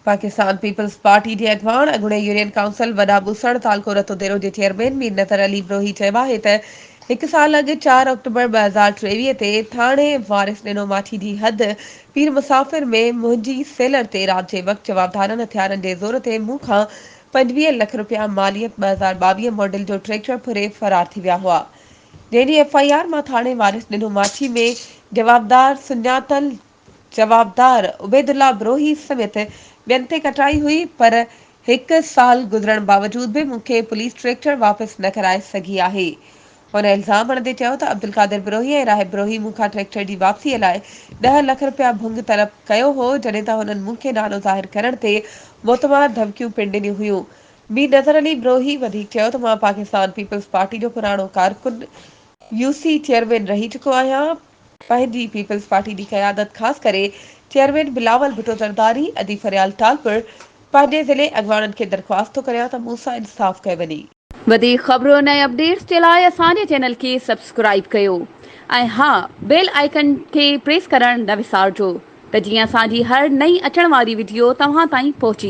Pakistan peoples party جي اڳواڻ اڳوڻي يونين ڪائونسل وڏا ٻوسڻ تعلقو رتوديرو جي چيئرمين مير نظر علي بروهي چيو آهي ته هڪ سال اڳ چار آڪٽوبر 2023 تي ٿاڻي وارث ڏنو ماڇي جي حد پير مسافر ۾ منهنجي سيلر تي رات جي وقت جوابدارن هٿيارن جي زور تي مون کان 25 لک رپيا ماليت 2022 ماڊل جو ٽريڪٽر ڦري فرار ٿي ويا هئا جنهن جي ايف I R مان ٿاڻي وارث ڏنو ماڇي ۾ جوابدار سڃاتل جوابدار عبيدالله بروهي سميت ٻين تي ڪٽرائي هئي پر هڪ سال گذرڻ باوجود به مون کي پوليس ٽريڪٽر واپس نه ڪرائي سگهي آهي. هن الزام هڻندي چيو ته عبدالقادر بروهي ۽ راهب بروهي مون کان ٽريڪٽر جي واپسي لاء ڏهه لک رپيا ڀنگ طلب ڪيو هو جڏهن ته هنن مون کي نالو ظاهر ڪرڻ تي موتمار ڌمڪيون پڻ ڏنيون هيون. مير نظر علي بروهي وڌيڪ چيو ته مان پاڪستان پيپلز پارٽي جو پراڻو ڪارڪن يو سي چيئرمين رهي چڪو آهيان. پنهنجي پيپلز پارٽي جي قيادت خاص ڪري چيئرمين بلاول ڀٽو زرداري، ادي فريال ٽالپر، پنهنجي ضلعي اڳواڻن کي درخواست ٿو ڪريان ته مون سان انصاف ڪيو وڃي. وڌيڪ خبرن ۽ اپڊيٽس جي لاء اسان جي چينل کي سبسڪرائيب ڪيو ۽ ها بيل آئيڪن کي پريس ڪرڻ نه وسارجو ته جيئن اسان جي هر نئين اچڻ واري وڊيو توهان تائين پهچي.